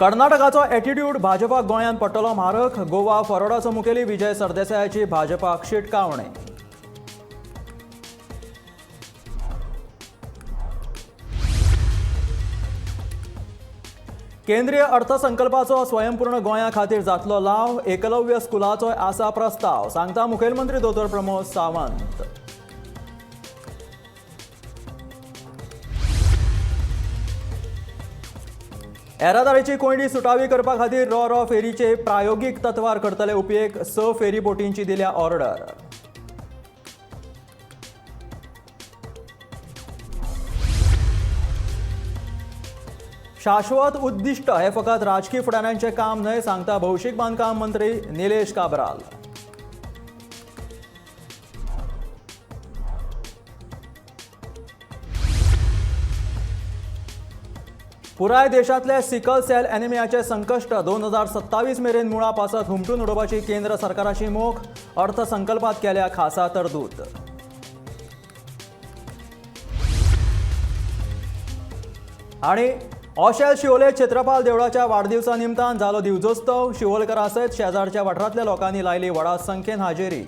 कर्नाटकाचो attitude भाजपाक गोंयांत पडटलो म्हारग. गोवा फॉरवर्डाचो मुखेली विजय सरदेसायाची भाजपाक शिटकावणी. केंद्रीय अर्थसंकल्पाचो स्वयंपूर्ण गोंया खातीर जातलो लाव. एकलव्य स्कुलाचोय आसा प्रस्ताव, सांगता मुखेलमंत्री दोतोर प्रमोद सावंत. येरादारीची कोंयडी सुटावी करपा खातीर रो रो फेरीचे प्रायोगीक तत्वार करतले उपेग. 6 फेरी बोटींची दिल्या ऑर्डर. शाश्वत उद्दिश्ट हे फकत राजकी फुडाऱ्यांचें काम न्हय, सांगता भौशीक बांदकाम मंत्री निलेश काब्राल. पुराय देशांतले सिकल सेल एनिमियाचे संकश्ट 2027 मेरेन मुळा पासत हुमटून उडोवपाची केंद्र सरकाराची मोख. अर्थसंकल्पात केल्या खासा तरतूद. आनी ओशेल शिवोले क्षेत्रपाल देवळाच्या वाडदिवसा निमतान जालो दिवजोत्सव. शिवोलकरां सयत शेजारच्या वाठारांतल्या लोकांनी लायली व्हडा संख्येन हाजेरी.